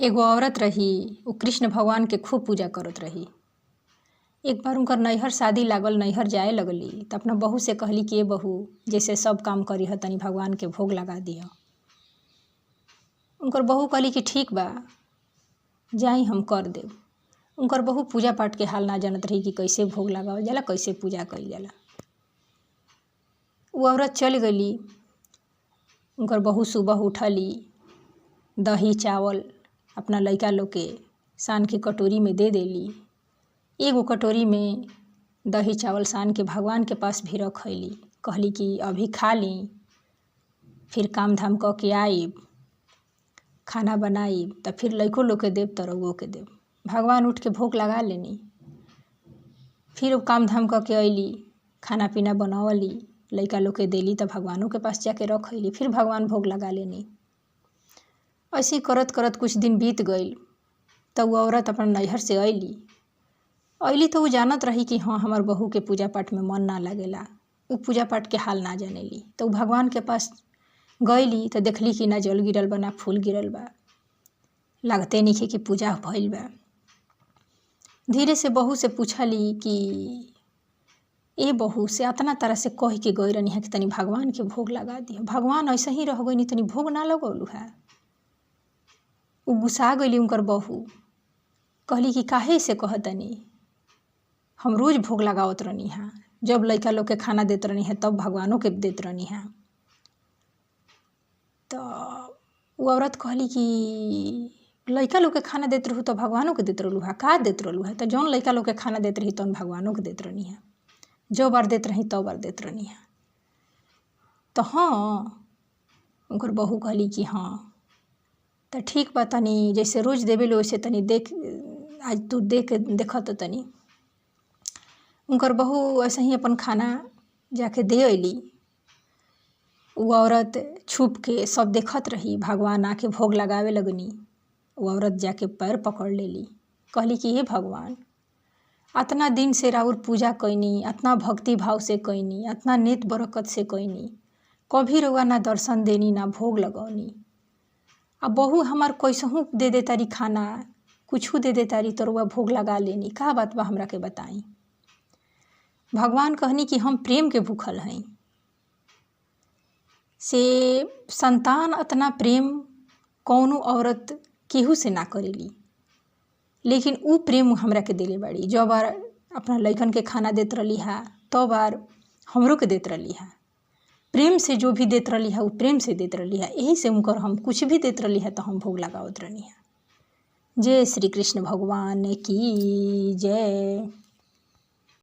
एगो औरत रही। उ कृष्ण भगवान के खूब पूजा करत रही। एक बार उनकर नैहर शादी लागल, नैहर जाए लगली त अपना बहू से कहली कि ए बहू, जैसे सब काम करीह तनी भगवान के भोग लगा दिह। उनकर बहू कहली कि ठीक बा, जाई हम कर देब। उनकर बहू पूजा पाठ के हाल ना जानत रही कि कैसे भोग लगावल जाला, कैसे पूजा कइल जाला। उ औरत चल गईली। उनकर बहू सुबह उठली, दही चावल अपना लइका लोग के सान के कटोरी में दे देली। एगो कटोरी में दही चावल सान के भगवान के पास भी रखैली। कहली कि अभी खा ली, फिर काम धाम क के आइब, खाना बनाइब त फिर लइको लोग के देब त रउओ के देब। भगवान उठ के भोग लगा लेनी। फिर उ काम धाम क के अइली, खाना पीना बनवली, लइका लोग के देली त भगवानों के पास जाके रखैली, फिर भगवान भोग लगा लेनी। ऐसे ही करत करत कुछ दिन बीत गइल त उ औरत अपन नैहर से अइली। अइली त उ जानत रही कि हाँ, हमार बहू के पूजा पाठ में मन ना लागेला, उ पूजा पाठ के हाल ना जानेली। त उ भगवान के पास गइली त देखली कि ना जल गिरल बा, ना फूल गिरल बा, लागते नइखे कि पूजा भइल बा। धीरे से बहू से पूछली कि ए बहू, से अतना तरह से कह के गइल रहनी कि तनी भगवान के भोग लगा दिह, भगवान ऐसे ही रह गइनी, तनी भोग ना लगौलू है। उ गुस्सा गइली उनकर बहू, कहली कि काहे से कहतनी, हम रोज भोग लगावत रहनी है, जब लइका लोग के खाना देत रहनी है तब भगवानों के देत रहनी है। त उ औरत कहली कि लइका लोग के खाना देत रहू त भगवानों के देत रहलू है, का देत रहलू है? त जौन लइका लोग के खाना देत रही तौन भगवानों के देत रहनी है, जो बार देत रही तो बार देत रहनी है। त हाँ, उनकर बहू कहली कि हाँ त ठीक बा, तनी जैसे रोज देवेलु वैसे तनी देख, आज तू देख देखत तनी। उनकर बहू ऐसे ही अपन खाना जाके दे अइली। उ औरत छुप के सब देखत रही, भगवान आके भोग लगावे लगनी। उ औरत जाके पैर पकड़ लेली, कहली कि हे भगवान, अतना दिन से राउर पूजा कैनी, अतना भक्ति भाव से कैनी, अतना नेत बरकत से कैनी, कभी रउआ ना दर्शन देनी ना भोग लगौनी। आ बहू हमार कैसहू दे दे तारी खाना, कुछू दे दे तारी तो रउआ भोग लगा लेनी, का बात बा हमरा के बताई। भगवान कहनी कि हम प्रेम के भूखल हई, से संतान अतना प्रेम कौनो औरत केहू से ना करेली, लेकिन उ प्रेम हमरा के देले बाड़ी। जब बार अपना लइकन के खाना देत रहली हा तब बार हमरो के देत रहली हा, प्रेम से जो भी देत रहली हा उ प्रेम से देत रहली हा, यही से उनकर हम कुछ भी देत रहली हा तो हम भोग लगावत रहनी हा। जय श्री कृष्ण भगवान की जय।